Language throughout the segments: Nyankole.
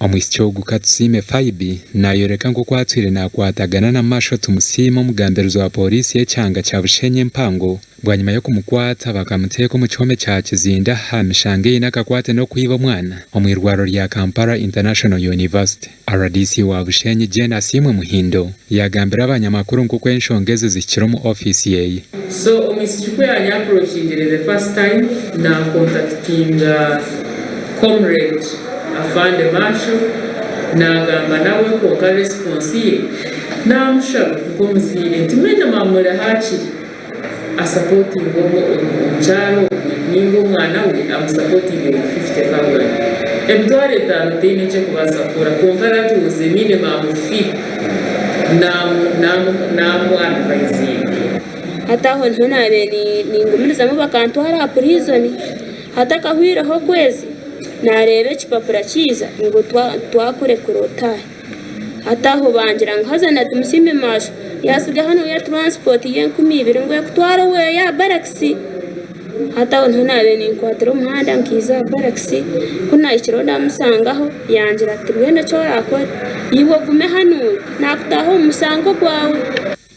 Omwishiki ogu Katusiime Phoebe nayoreka nk'oku atwire nakwatagana na Marshal Tumusiime omugambirizi wa Pooriisi y'ekyanga kya Bushenyi empango bwanyima y'okumukwata bakamuteeka omu kihome kya Kizinda aha mishango eine akakwate n'okwiba omwana omu irwariro rya Kampala International University. Rdc wa Bushenyi Jane Asiimwe Muhindo yagambira abanyamakuru nk'oku enshonga ezi zihikire omu ofiisi yeye. So omwishiki ku yanyaprochingire the first time nakontakitinga comrade Afande Marshal nagamba nawe kwonka response ye namushaba nkomuzaire nti minimum hakiri asapotinge omukyara ogwe ninga omwana we amusapotinge with 50,000. Emitwaro etaano teine eki erikubaasa kukora kwonka that was a minimum fee namu advisinga. Hati aho niho naabaire ningumirizamu bakantwara aha purizoni. Hatakahwireho okwezi, naareeba ekipapura kiiza ngu twakurekura otaahe. Hati aho bangira ngu haza na Tumusiime Maasho yaatsiga hanu ya turansipoti y'enkumi ibiri ngu ekutware oweeyo aha barakisi. Hati aho niho naabaire ninkwatira omuhanda nkaija aha barakisi, ku naahikireho naamushangaho yangira ati mbwenu eki oraakore iwe ogume hanuya naakutaaha omu mushango gwawe.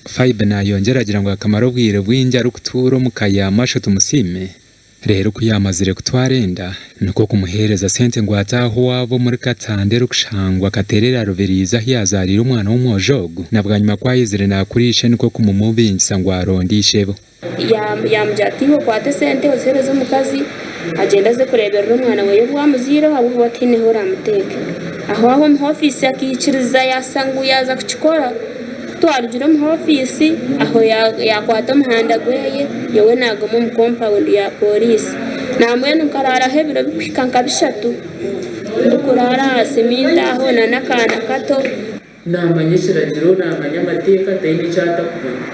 Phoebe naayongyera agira ngu akamara obwire bwingi arikutuura omu ka ya Marshal Tumusiime. Reero ku yaamazire kutwara enda, nikwo kumuheereza sente ngu ataahe owaabo omuri Katanda erikushangwa Katerere Rubiriizi ahu yaazaariire omwana w'omwojo ogu, na bwanyima ku ayizire naakura ishe nikwo kumumubingisa ngu aronde ishebo. Yaamugira ati, Iwe okwate esente oziheereze omukazi, agyende aze kureeberera omwana we obu amuzaire ahabw'okuba tihaine ahu oraamuteeke. Aho aho omu ofiisi akaikiriza yaashusha ngu yaaza kukikora. Ku twarugire omu ofiisi, aho yaakwata omuhanda gwe, nyowe naaguma omu kompawundi ya poriisi. Nambwenu nkaraaraho ebiro birikuhika nka bishatu ndikuraara aha siminti aho n'akaana kato. Naamanya ekiragiro, naamanya amateeka, taine eki atakumanya.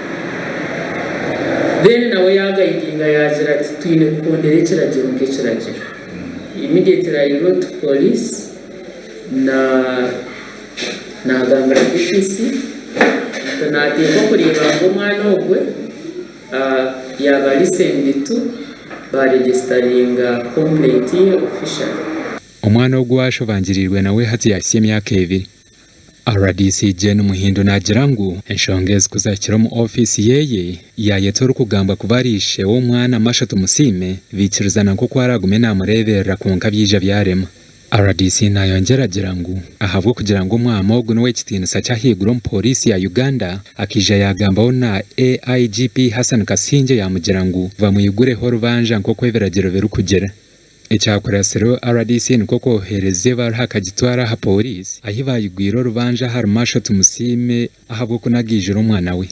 Then nawe yaagaidinga yaagira ati twine kuhondera ekiragiro nk'ekiragiro. Immediately I wrote to police na naagambira DPC nti naateekwa kureeba ngu omwana ogwe yaaba listened to, baaregisitaringa complaint ye officially. Omwana ogu owashobangiriirwe nawe hati yahitsya emyaka ebiri. Rdc Jane Muhindu naagira ngu enshonga ezi ku zahikire omu ofiisi yeye, yaayeta orikugambwa kuba ari ishe w'omwana Marshal Tumusiime baikirizana nk'oku araagume naamureeberera kwonka byaija byarema. Rdc naayongyera agira ngu ahabw'okugira ngu omwami ogu n'ow'ekitiinisa ky'ahaiguru omu pooriisi ya Uganda, akaija yaagambaho na AIGP Hassan Kasingye yaamugira ngu bamwigureho orubanja nk'oku ebiragiro birikugira. Ekyakuratsireho rdc nikwo kwohereza ebaruha akagitwara aha pooriisi ahi baayigwire orubanja ahari Marshal Tumusiime ahabw'okunagaijura omwana we.